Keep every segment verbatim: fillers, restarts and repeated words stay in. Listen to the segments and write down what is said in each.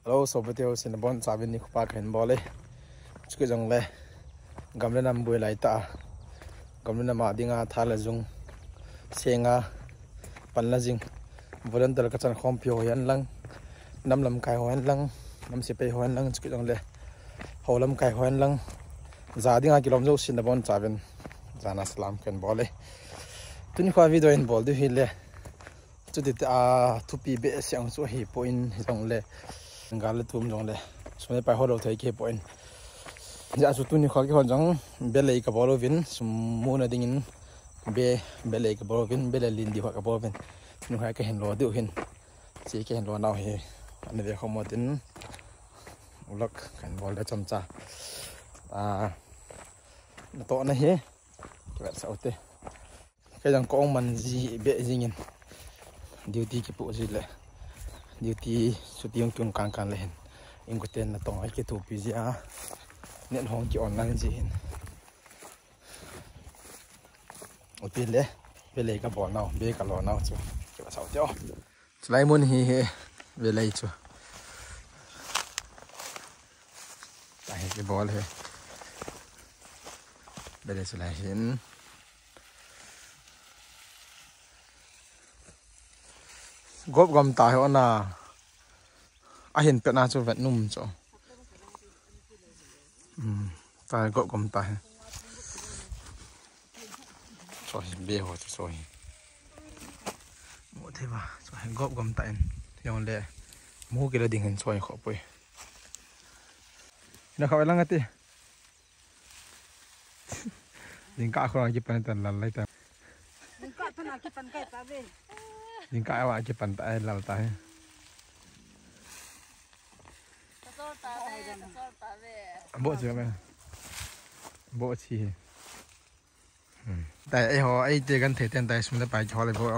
Hello, sopite ho, nabonchauvin nikho pha kahin bol e. Chukit jongle, gam le nam boi lai tah a, gam le nam a dinga tha le jung senga panla jing volunteer kachan khompi ho hihen lang, nam lamkai ho hihen lang, nam sepai ho hihen lang, chukit jongle hou lamkai ho hihen lang, ja dinga kilom jousen nabonchauvin jana salam kahin bol e. Tuni kho video hin bol diu hile, chuti tah a thupi behseh chu ahipoi, hijongle gal le tum jongle sum le pai ho lou thei kipoi. Hijeh chun tuni kho kihon jong belei kabol uvin, sum muna dingin be, belei kabol uvin, be le len diu khat kabol uvin. Tuni kho kahin lo diu hin, hiche kahin lo nau hi ana ve khom utin, vlog kahin bol le chomcha a, natohna hi kivetsah ute. Kei jong ka ong man ji beh jingin, duty kipoh ji le, duty chuti jong tung kang kang le hin, inkoten natong a kithopi ji a, net hung ki on lang ji hin. Uti le, belei kabol nau, be kalo nau chu kivetsah ute o. Chulai mun hi hi, belei chu. Tahi kibol hi. Belei chulai hin. Gop gom ta hi ona. Ahin pet na chu vet num chu. Hmm. Tahi gop gom ta hi. Chu hi be ho chu, chu hi. Mu thei va, chu hi gop gom ta in. Jongle mu kila ding hin chu hi khoh poi. Ina kha lang ati. Jingkah kho kipan ta lal lai ta. Jingkah thana kipan kai ta ve. Jingkah awa kipan ta ai lal ta hi. Kasol ta ve, kasol ta ve. Bo chi ve. Bo chi hi. Hmm. Tai, eiho, eite genthei ten tai sum le pai kihol bou.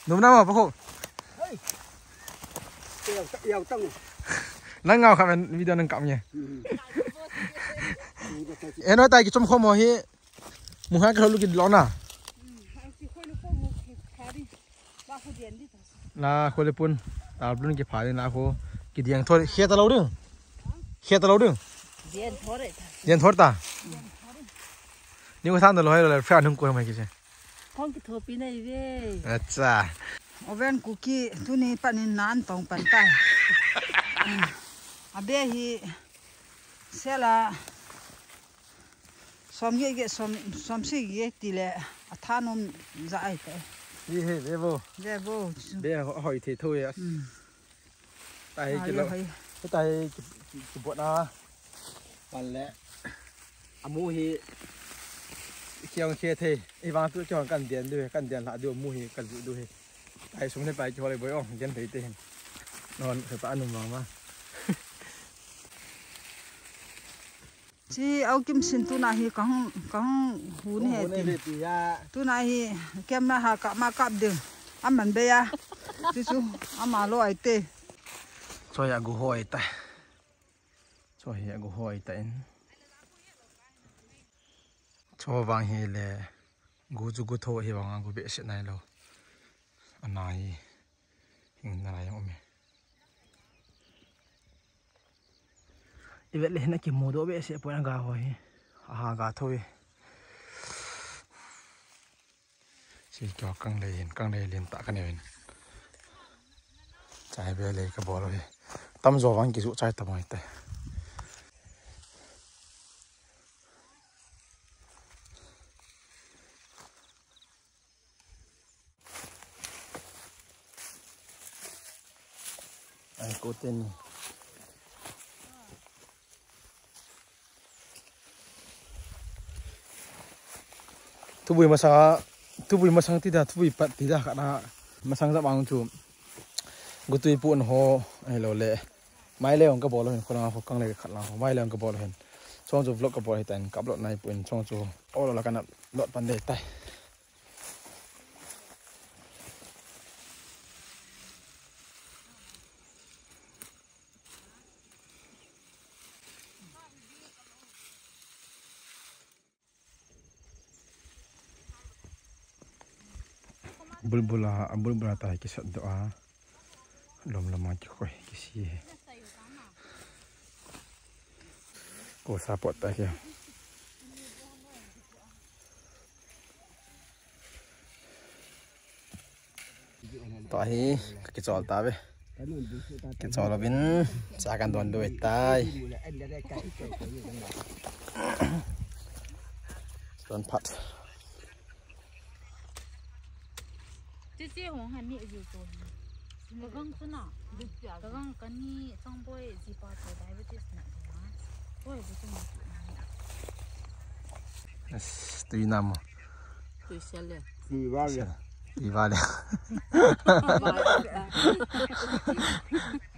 Num na mo, pakhu. Nang ngau kha men video nang kap nge. Hmm. Eno tai kichom khom ho hi. Mu ha ka lo ki lo na. La kho le pun. Ta blun ki pha ding la kho. Ki diang thor. Khe ta lo ding. Khe ta lo ding. Diang thor ta. Ni ko than da lo hai lo le, fra nung ko mai ki se. Hong kithopi nai ve. Acha. Oven kuki tuni panin nan tong pan tai. Abe hi sela. Som ge ge, som, som si ge ti le, a tha nom ja ai te. Hi he, ve vo. Ve vo. Ve ho-, hoi thei tho ya. Hmm. Tai ai kilo. Hoi. Tai ki, ki, ki bot na. Pan le. Amu hi. Kiang khe thei. I vang tu kiang kan dian du, kan dian la du, mu hi, kan du du hi. Tai sum ne pai ki hole boi ong, dian thei te hin. Non, se pa anum vang ma. Chi au kim sin tuna hi kahung, kahung hun he ti. Tuna hi camera ha kap ma kap ding. Aman be ya. Chu chu ama lo ai te. Choi a gu hoi ta. Choi a gu hoi ta in. Cho vang hi le gu chu gu tho hi vang a gu behseh nai lo. Ana hi. Hing na lai um e. I vet le hin a kimu doh behseh poi a ga ho hi. A ha ga tho e. Si kyo kang lei hin, kang lei lin ta ka ne hin. Chai be lei ka bol hi. Tam jo vang ki ju chai ta mai te. Ai, ko ten. Thubui masang, thubui masang ti da, thubui pat ti da, khat na masang jap ang chu. Gutui pu an ho, ai lo le. Mai le ong ka bol hin, ko lang ho, kang le khat lang ho, mai le ong ka bol hin. Chong chu vlog ka bol hi tan, ka upload nai pu in, chong chu, olo la ka na upload pan de tai. Bulbula, a bulbula ta kisat doh a. Lom lom a kikhoi, kisi he. Ko support ta kei. Tua hi, ka kichol ta ve. Kichol uvin, cha kan don doi tai. Don phat. Chichi hong han ni ju to. Ka gang tu na. Ka gang ka ni chang boi ji pa to diabetes na. Boi bu tu ma tu na. Yes, tu na mo. Tu sel le. Ti va le. Ti va le.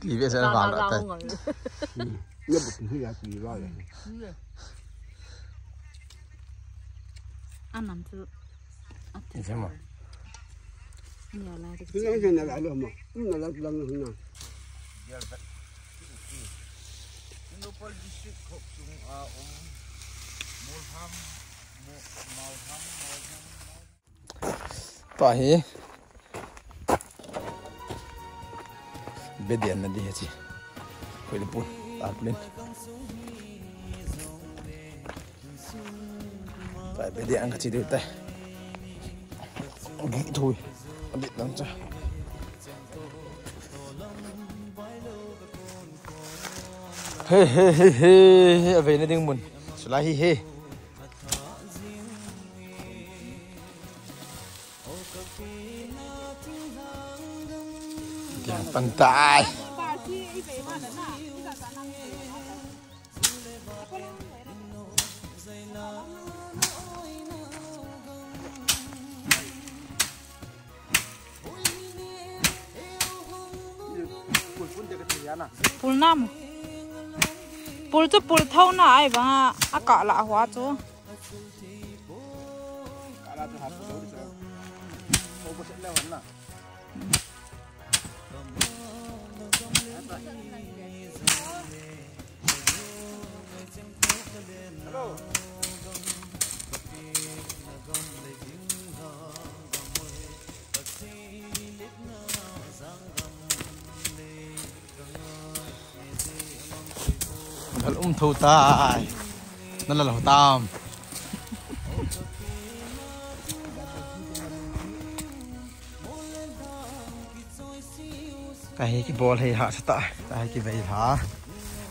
Ti ve sel va la ta. Ne bu ti ya ti va le. Anam tu. Ni chemo. Ni ala de. Ni ala de. Ni ala de. Tengnoupal District khop chung a um Molham, Mo-, Malham, Malham, Malham. Tua hi. Bedian na di hi chi. Koi le pun. Tarpaulin. Tua bedian ka chi diu tai. Gi thui. Abit lang cha. He, he, he, he, he, a veina ding mun. Chulai hi, he. Diang pan tai. Pul nam. Pul chu pul tho na ai vang a, a kah lah hua chu. Lal um tho tai. Na lal ho tam. Tahi kibol hi hahsa tah. Tahi kivei lha.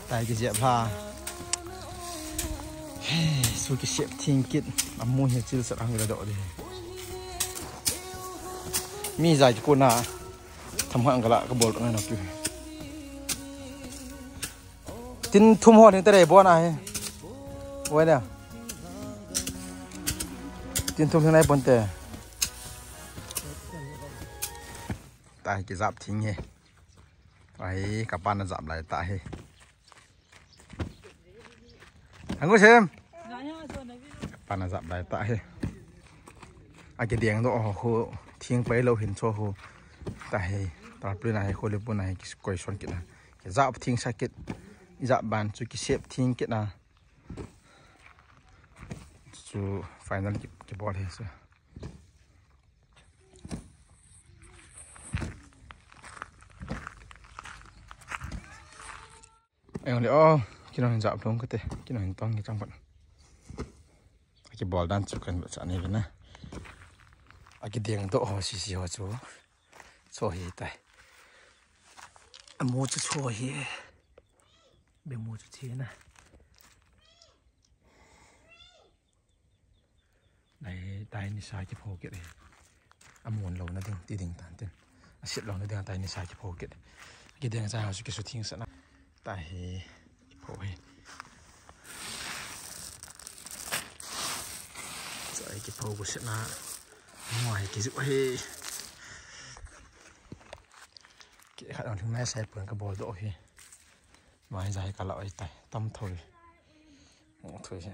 Tahi kijep lha. He, su kisep thing kit. Amu hi chil sat ang la doh di. Mi jai kikona. Tham hang kala kabol ngai nop tu. Tin thum ho ni tere bo na he. Oi na. Tin thum ni nai pon te. Tahi kijap thing he. Ai, kapa na jap lai tahi. Angu sem. Kapa na jap lai tahi. Akideng doh ho, thing pai lou hin cho ho. Tahi, tarpaulin ahi, kho le pun ahi, koi son kit na. Kijap thing sa kit. Jap ban chu kisep thing kit na. Chu final ki, kibol hi sa. Ai le o, kino hin jap lhung kate, kino hin tong ki chang pat. Akibol dan chu kan sa ni na. Akideng doh ho sisi ho chu. Cho hi tai. Amu chu cho hi. Be mu chu che na. Nai, tahi nisa kipho kit e. Amun lou na ding, ti ding tan tin. Asit lou na ding, tahi nisa kipho kit. Kideng cha ha su kisu thing sa na. Tahi kipho he. Tahi kipho ko se na. Mo hi kisu he. Ki khat ang thing nai sai pun kabol doh he. Mai jai kala oi tai. Tam thoi. Thoi he.